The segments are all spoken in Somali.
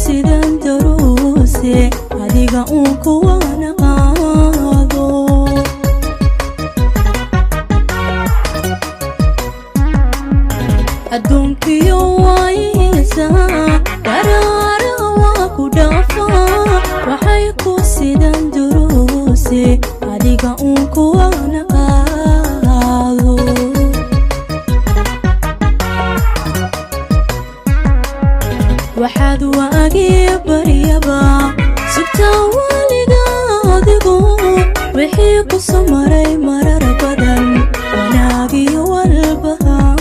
Sidan daruuse adiga uun kuwana qaado. Adduunkiyo waayihiisa daraara waa ku dhaafaa, waxay ku sidan duruuse adiga uun kuwana qaado. Waxaad waagii baryaba sugtaa waliga adigu, wixii ku soo maray marar badan, wanaagiyo walbahaar.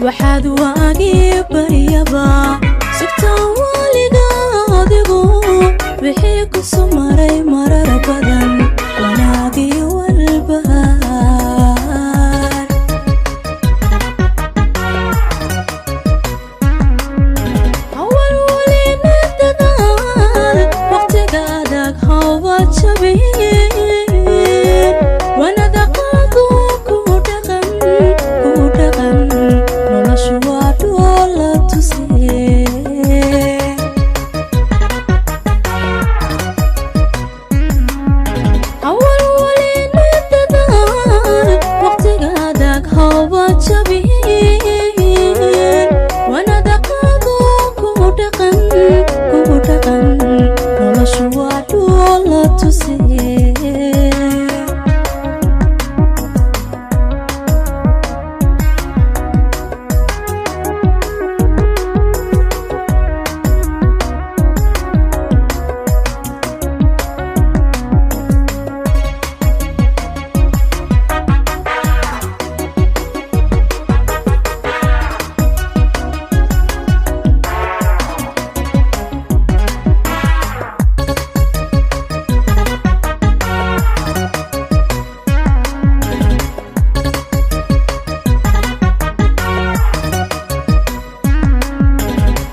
Waxaad waagii baryaba sugtaa waliga adigu, wixii ku soo maray marar badan, wanaagiyo walbahaar. Hawalwalina dadaal, waqtiga adag hawa jabin, wanada qaado, ku dhaqan, ku dhaqan, noloshu waa dhoola tusee. Hawalwalina dadaal, waqtiga adag hawa jabin, wanada qaado, ku dhaqan, ku dhaqan, noloshu waa dhoola tusee.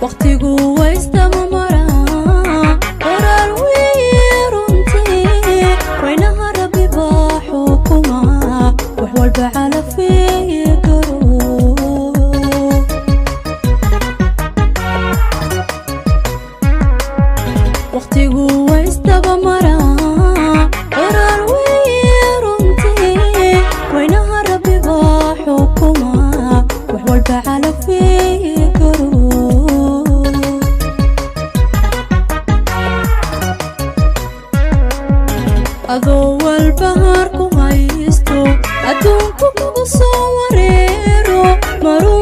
Waqtigu waystama maraa, qoraal weeye runtii, waynaha Rabbi baa xukuma, wax walba calafeeye karo. Waqtigu waystaba maraa, qoraal weeye runtii, waynaha Rabbi baa xukuma, wax walba calafeeye karo. Adoo walbahaar ku haysto, adduunku kugu soo wareero maruu.